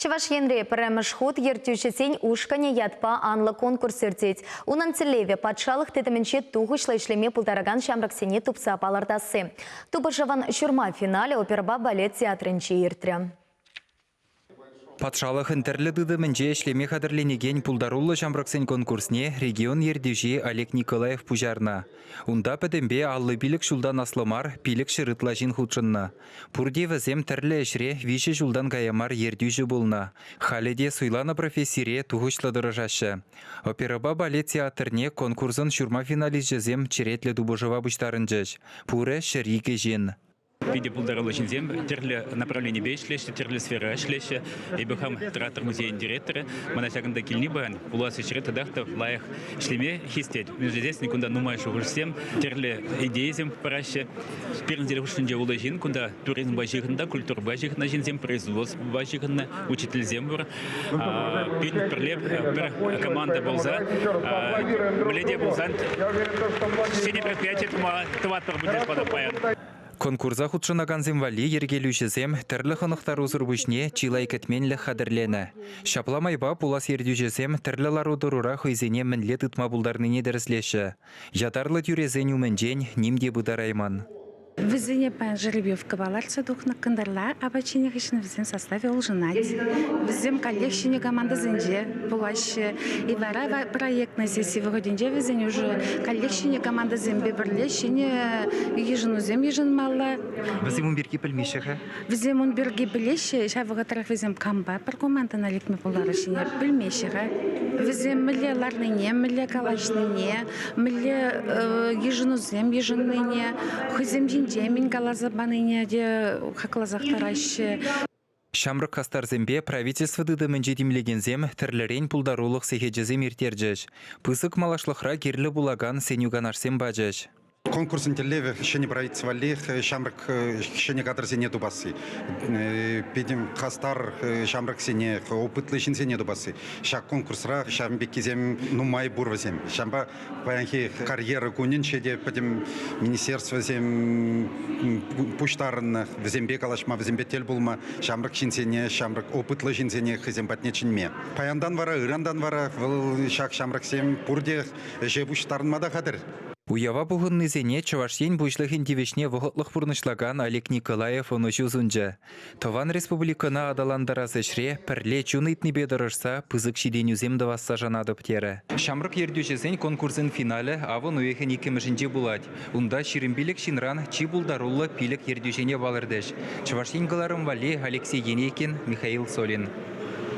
Чӑваш Енре пӗрремӗш хут ертӳҫӗсен ушкӑнӗ ятпа анлӑ конкурс иртет. Унӑн тӗллевӗ патшалӑх тытӑмӗнче тухӑҫлӑ ӗҫлеме пултаракан ҫамрӑксене тупса палӑртасси. Тупӑшӑвӑн ҫурма финалӗ оперӑпа балет театрӗнче иртрӗ. Патшалӑхӑн тӗрлӗ тытӑмӗнче ӗҫлеме хатӗрленекен пултаруллӑ ҫамрӑксен конкурсне регион ертӳҫи Олег Николаев пуҫарнӑ. Унта пӗтӗмпе 55 ҫултан аслӑ мар 500 ытла ҫын хутшӑннӑ. Пурте вӗсем тӗрлӗ ӗҫре виҫӗ ҫултан кая мар ертӳҫӗ пулнӑ. Халӗ те суйланӑ профессире тухӑҫлӑ тӑрӑшаҫҫӗ. Оперӑпа балет театрне конкурсӑн ҫурма финалисчӗсем черетлӗ тупӑшӑва пуҫтарӑнчӗҫ. Пурӗ 102 ҫын. Питӗ пултаруллӑ ҫынсем тӗрлӗ направленипе ӗҫлеҫҫӗ, тӗрлӗ сфера ӗҫлеҫҫӗ. Эпӗ хам театр музейӗн директорӗ. Мана ҫакӑнта килни паян пулас ӗҫре татах та лайӑх ӗҫлеме хистет. Мӗншӗн тесен кунта нумай шухӑшсем, тӗрлӗ идейӑсем параҫҫӗ. Пирӗн сӗтел хушшинче ултӑ ҫын кунта туризмпа ҫыхӑннӑ, культурӑпа ҫыхӑннӑ ҫынсем, производствӑпа ҫыхӑннӑ учительсем пур. Пирӗн пӗрле пӗр команда пулса мӗнле те пулсан ҫӗнӗ предприяти тума тӑватпӑр пуль паян. Конкурса хутшӑнакансем валли йӗркелӳҫӗсем тӗрлӗ хӑнӑхтарусӑр пуҫне чылай кӗтменлӗх хатӗрленӗ. Ҫапла майпа пулас ертӳҫӗсем тӗрлӗ лару-тӑрура хӑйсене мӗнле тытма пултарнине тӗрӗслеҫҫӗ. Ятарлӑ тӳресен умӗнчен ним те пытарайман. Вӗсене паян жеребьевкӑпа лартса тухнӑ кӑнтӑрла апат ҫинӗ хыҫҫӑн вӗсен составӗ улшӑнать. Вӗсем каллех ҫӗнӗ командӑсенче пулаҫҫӗ. И вара проектнӑй сесси вӑхӑтӗнче вӗсен уже каллех ҫӗнӗ командӑсемпе пӗрле ҫӗнӗ йышӑнусем йышӑнмалла. Вӗсем ун пирки пӗлмеҫҫӗ-ха? Вӗсем ун пирки пӗлеҫҫӗ, ҫав вӑхӑтрах вӗсем кампа пӗр командӑна лекме пултараҫҫине пӗлмеҫҫӗ-ха. Вӗсем мӗнле ларнине, мӗнле калаҫнине, мӗнле йышӑнусем йышӑннине, хӑйсем ҫинчен мӗн каласа панине те хакласах тӑраҫҫӗ. Ҫамрӑк хастарсемпе правительство тытӑмӗнче тимлекенсем тӗрлӗрен пултарулӑх сехечӗсем ирттерчӗҫ, пысӑк малашлӑхра кирлӗ пулакан сӗнӳ-канашсем пачӗҫ. Конкурсӑн тӗллевӗ ҫӗнӗ правительство валли ҫамрӑк ҫӗнӗ кадрсене тупасси, питӗ хастар ҫамрӑксене, опытлӑ ҫынсене тупасси. Ҫак конкурсра ҫавӑн пеккисем нумай пур вӗсем. Ҫавӑнпа паянхи карьера кунӗнче те пӗтӗм министерствӑсем пуҫтарӑннӑ, вӗсемпе калаҫма, вӗсемпе тӗл пулма, ҫамрӑк ҫынсене, ҫамрӑк опытлӑ ҫынсене хӑйсем патне чӗнме. Паянтан вара, ырантан вара вӑл ҫак ҫамрӑксем пурте ӗҫе пуҫтарӑнма та хатӗр. Уява пухӑннисене Чӑваш Ен Пуҫлӑхӗн тивӗҫне вӑхӑтлӑх пурнӑҫлакан Олег Николаев ӑнӑҫу сунчӗ. Тӑван республикӑна аталантарас ӗҫре пӗрле чун ыйтнипе тӑрӑшса пысӑк ҫитӗнӳсем тӑвасса шанатӑп терӗ. Ҫамрӑк ертӳҫӗсен конкурсӗн финалӗ авӑн уйӑхӗн иккӗмӗшӗнче пулать. Унта 25 ҫынран чи пултаруллӑ пилӗк ертӳҫӗне палӑртӗҫ. Чӑваш Ен кӑларӑм валли Алексей Енейкин, Михаил Солин.